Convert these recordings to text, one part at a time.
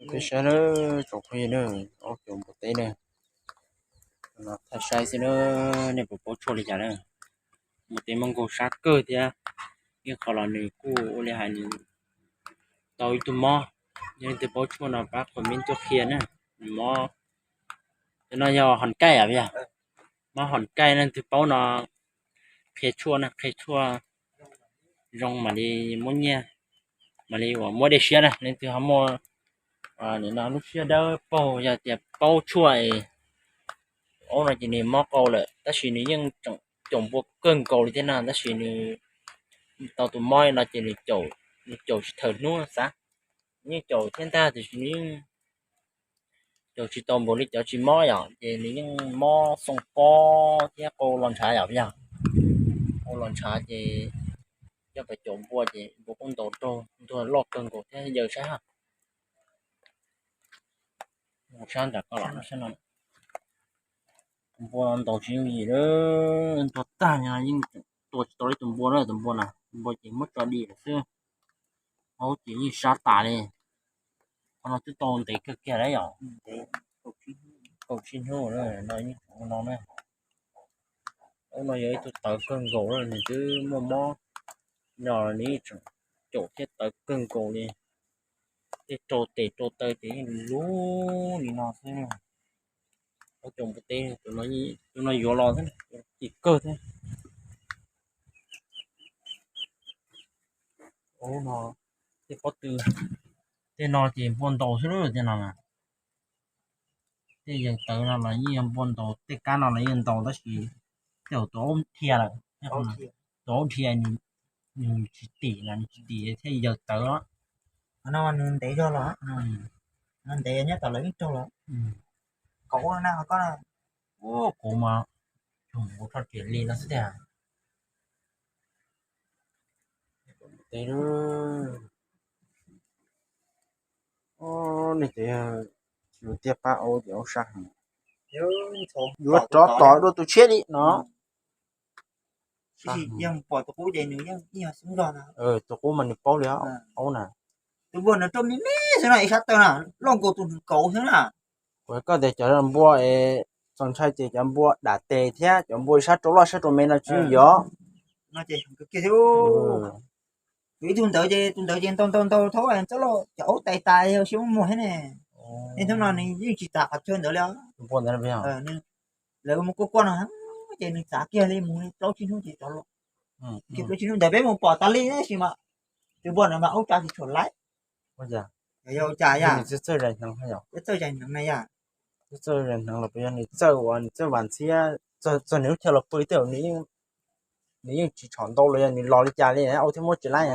Peb saib na, tsoom phooj ywg na, ob cuag npua teb na, no thaij saib xwb na, nej puas paub tshuaj li cas na? Npua teb muaj nkaug sab kawg thiab, ib qho los nws kuj ua li hais nws tau ib tug mob, yog leej twg paub tshuaj no pab comment tuaj qhia na. Nws mob, cov no yog hòn cây à, yog mob hòn cây, leej twg paub no qhia tshuaj na, qhia tshuaj zoo mam li muab nyiaj, mam li uas muab dej siab na. Leej twg ho muaj no lub siab dawb paug, yog tias paub tshuaj es, aub no ces nws mob qau lawm tab sis nws yeej tseem caum npua kawg nkaus li thiab na, tab sis nws tau tus mob no ces nws caum, nws caum tsis thawm hnub xav, nws yeej caum thiab ntag tiam sis nws yeej caum tsis tau npaum li cov tsis mob yom, ces nws yeej mob xoo pob thiab qau los ntshav yom, yog qau los ntshav ces coj pais caum npua ces npua kuj ntaus raug, ntuag loj kawg nkaus thiab, yaws saib ha. Mus sab nram ko los sab no, npua ntaus tsis yooj yim, ntuag tag no yeej tua tsis tau li tus npua na, tus npua na, tus npua ces muab tso dim lawm xwb. Aub ces yeej sab tas li. Qhov no twb tau ntev kawg kiag lawm yom, kaum tsib hnub no yeej tseem ua no na. Aub no yog ib tug tawv kawg nkaus, nws twb muaj mob no nws yeej tseem caum thiab tawv kawg nkaus li, tej rau tes rau taw ces yeej lug li no xwb. Aub caum npua teb, tus no yuav los thiab, ces kawg thiab. Aub no, tej pob tw, tej no ces npua ntaus xwb lauj, tej no na. Tej yawg tawv no los yeej yog npua ntaus, tej kab no los yeej ntaus tab sis tej zaum tus aub dhia lawm, tus aub dhia nws tsis tim, nws tsis tim thiaj yawg tawv. Nws ntev zog los, ntev nyob tom lawv ib raug los. Kaum na, koj, kuv mas, kuv rho riam li no xwb tiag. Nej tias yus tiaj pab aub ces aub sab heev. Yuav rov tom dua tus tshiab li no. Tus qub mas nws paub li aub na. Tus npua no rau me me xwb no, ib sab taw na, loj nkaus tus hneev kauv xwb na. Kuv hais koj tias cov npua es txaus ntshai ces cov npua dam tes thiab cov npua ib sab rau loj ib sab rau me no tsis yooj yim. Tus ib tug ntawd ces tus ntawd ces ntaus ntaus ntaus thaub txoj lauj, cov aub tais tas yog siab muag thiab ne. Niaj hnub no nws yeej tsis tas qhov chaw ntawd li. Lawv mus kuaj kuaj no ces nws txav kiag li mus li plaub tsib hnub ces rov los. Kiag plaub tsib hnub ntawd peb mus pom tas li tab sis mas tus npua no mas aub tsa tsis tshua laib. Yog ua cas yam txawj zais hneev na yom, txawj zais hneev los puas yog nws txawj uas nws txawj vas ntxhiab, txog nws lub chaw los pw tej zaum nws yeej tsis tshom ntau los yog nws los li cas li, aub thiaj muab tsis laib.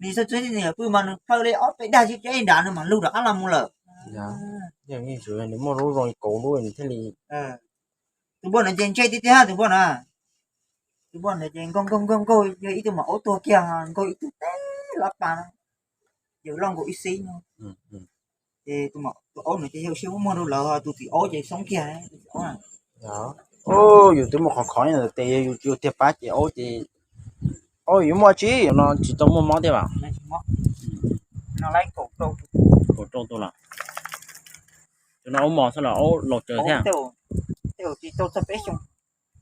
Nws txawj txawj nws pw mas nws plaws li ob peb dag tsis ceb nrad nws mam lug rov qab los mus lawm. Nws muaj lub zoo li kauv lub nws thiaj li. Tus npua no ces ntse tiag tiag tus npua no. Tus npua no ces nkaug nkaug nkaug nkaug yog ib tug mas aub tuag kiag, nkaug ib tug teb lab pas, yog loj nkaus ib xib no. Ces tus aub no ces yog siab muag rau lawv, tus txiv aub ces xoob kiag. Yus twb muaj qhov khov ntawm tes, yog yus tsis ua tiag pab ces aub ces, aub yuav muaj tsis, no tsis tau muaj mob thiab as. Kaum rau tus los, tus no aub mos xwb los aub laus tsawv thiab.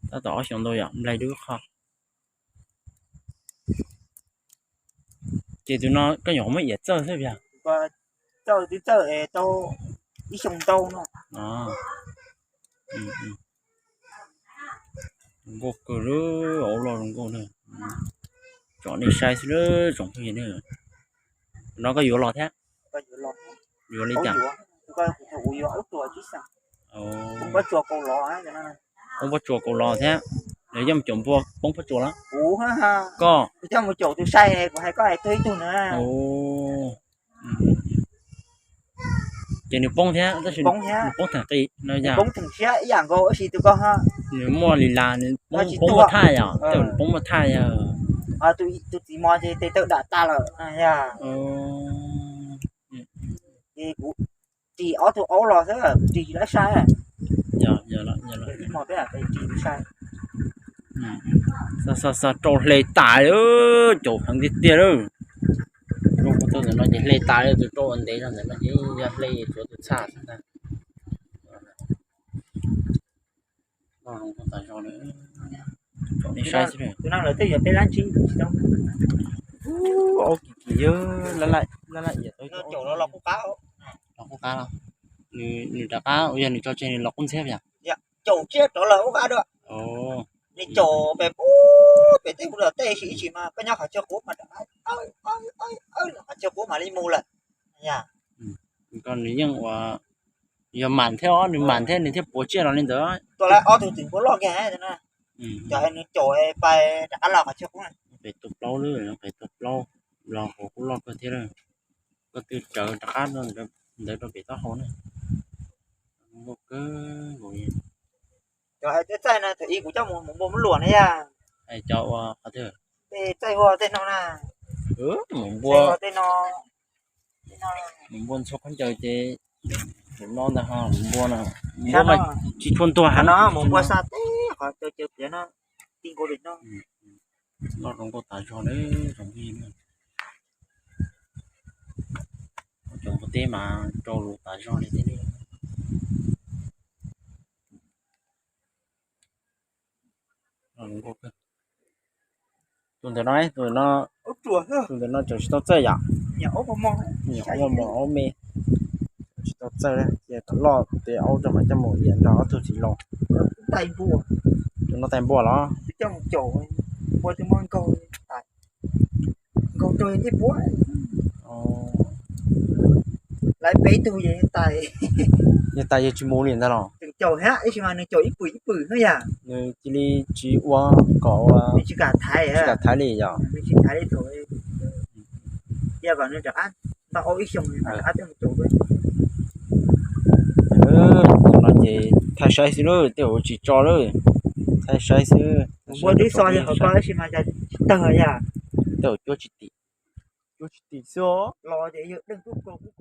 Tab tom ob xyoos ntau yom, nplaig dub qho. Ces tus no koj nyuam qhuav muab iav txawj xwb yog? Txawj twb txawj tau ib xyoo ntau no. Zoo nkauj kawg li, aub loj zoo nkauj na. Tsom nej saib xwb tsoom phooj ywg na. Tus no koj yuav los thiab? Yuav li cas? Poob pob tsuas kaus los thiab. Nws yeej mus caum npua poob pob tsuas los? Koj, kuv coj mus caum tus sai, kuv hais koj hais tug ib tug na. Ces nws poob thiab tab sis nws poob theem qis no yog? Poob theem siab ib yam nkaus tab sis tus ko nws muaj li las, nws poob muaj thaj yog? Tej nws poob muaj thaj yog? Tus txiv mos ces tes taw dam tas lawm. Ces kuv ris ob tug aub los xwb, ris lab sai. Ib hmo peb ris sai. Xa xa xa rau hle tas, caum heev tiag tiag lawm. Rau kuv Ntawm no ces hle tas li, tus rau uas ntev zog ntawm no ces yog hle tsuav tus txhaj xwb ntag. Saib xwb. Tus no lawv twb yuav peb lab ntsib tsis tau. Ub, aub kim kim yog laj laj iam tau. Los qub qab, nws rov qab, yog nws tso tseg nws los qub ntxhiab yom. Caum tsiab rov los qub qab dua. Nws caum pem pub pem tej kuv los tej ib sim mas peb nyob qhov chaw qub mas rov qab qhov chaw qub mam li mus lawm. Nws yeej ua, yog mam thiab os, nws mam thiab nws thiaj puav tsiaj los li ntawd. Tua lawv ob tug twm npua loj kiag no. Cov nws caum pais rov qab los qhov chaw qub. Pem tus plaub lawm, pem tus plaub los hauv qub loj kawg thiab lawm. Koj twb tsawv rov qab ntawd rau pem taub hau na. Muaj kawg nkaus. Cov hais tej txaij no thaum ib kuv coj mus mus npua muab luam na yog. Cov ua qhov twg? Tej txaij huaj tej no na. Mus npua, mus npua ntxhua khaub ncaws ces tus no ntag ho mus npua no. Mus npua mas tsis tshua ntuag heev no, mus npua xa teb qhov caw caw piav no, ti nkaus pem no. Loj zoo nkauj tas zog li, zoo li cov npua teb mas rau lus tas zog li thiab li. Tus ntawm no, tus ntawm no, tus ntawm no tseem tsis tau txawj yom? Nyiam aub mos aub me, tsis tau txawj, cia kom loj tes aub rau mam coj mus iam nrog ob tug txiv laus. Tus no tais npua los? Nkaug rau tej puab. Lawv peb tug yog tais, yog tais yog tsis mus li ntag los? Tseem caum thiab, tab sis mas nws caum ib pwm ib pwm xwb yom. Nws cia li tsis ua kom ua, nws tsis kam thaiv, tsis kam thaiv li yom. Nws tsis thaiv li thaum, cia kom nws rov qab ntau ib xyoos rov qab coj mus caum. Tus no ces thaij saib xwb lawm, tej zaum tsis tso lawm, thaij saib xwb. Npua twb xo li hauv ko tab sis mas cas tsis tawg yom. Tej zaum cuab tsis tim, cuab tsis tim xwb os. Los ces yog deeg kub kaus kub